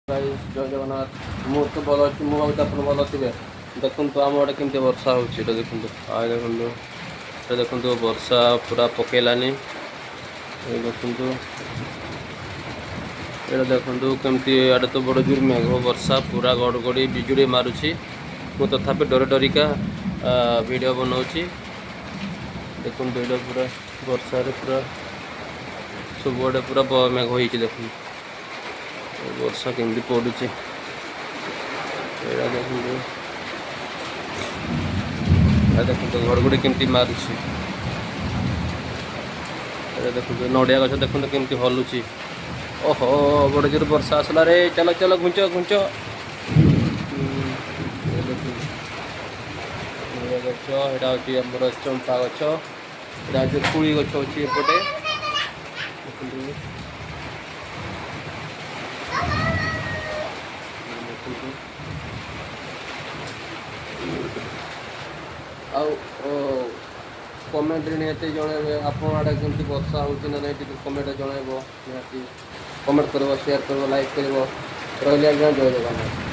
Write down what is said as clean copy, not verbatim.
ଭାଇ, ଜୟ ଜଗନ୍ନାଥ। ମୁଁ ତ ଭଲ ଅଛି, ମୁଁ ଭାବୁଛି ଆପଣ ଭଲ ଥିବେ। ଦେଖନ୍ତୁ, ଆମ ଆଡ଼େ କେମିତି ବର୍ଷା ହେଉଛି। ଏଇଟା ଦେଖନ୍ତୁ, ଆଉ ଦେଖନ୍ତୁ, ଏଇଟା ଦେଖନ୍ତୁ, ବର୍ଷା ପୁରା ପକେଇଲାନି। ଏ ଦେଖନ୍ତୁ, ଏଇଟା ଦେଖନ୍ତୁ କେମିତି ଆଡ଼େ ତ ବଡ଼ ଜୋର ମେଘ ବର୍ଷା, ପୁରା ଘଡ଼ଘଡ଼ି ବିଜୁଳି ମାରୁଛି। ମୁଁ ତଥାପି ଡରି ଡରିକା ଭିଡ଼ିଓ ବନାଉଛି। ଦେଖନ୍ତୁ, ଏଇଟା ପୁରା ବର୍ଷାରେ ପୁରା ସବୁଆଡ଼େ ପୁରା ମେଘ ହେଇଛି। ଦେଖନ୍ତୁ, ବର୍ଷା କେମିତି ପଡ଼ୁଛି। ଏଇଟା ଦେଖନ୍ତୁ, ଏଇଟା ଦେଖନ୍ତୁ, ଘଡ଼ଘଡ଼ି କେମିତି ମାରୁଛି। ଏଇଟା ଦେଖନ୍ତୁ, ନଡ଼ିଆ ଗଛ ଦେଖନ୍ତୁ କେମିତି ହଲୁଛି। ଓହୋ, ବଡ଼ ଜୋର ବର୍ଷା ଆସିଲା ରେ। ଚାଲ ଚାଲ, ଘୁଞ୍ଚ ଘୁଞ୍ଚ। ଏ ଦେଖନ୍ତୁ ନଡ଼ିଆ ଗଛ। ଏଇଟା ହେଉଛି ଆମର ଚମ୍ପା ଗଛ। ଏଇଟା ହେଉଛି କୋଳି ଗଛ ଅଛି ଏପଟେ। ଦେଖନ୍ତୁ, ଦେଖନ୍ତୁ। ଆଉ କମେଣ୍ଟରେ ନିହାତି ଜଣାଇବେ, ଆପଣ ଆଡ଼େ କେମିତି ବର୍ଷା ହେଉଛି ନା ନାହିଁ, ଟିକେ କମେଣ୍ଟରେ ଜଣାଇବ। ନିହାତି କମେଣ୍ଟ କରିବ, ସେୟାର କରିବ, ଲାଇକ୍ କରିବ। ରହିଲି ଆଜ୍ଞା, ଜୟ ଜଗନ୍ନାଥ।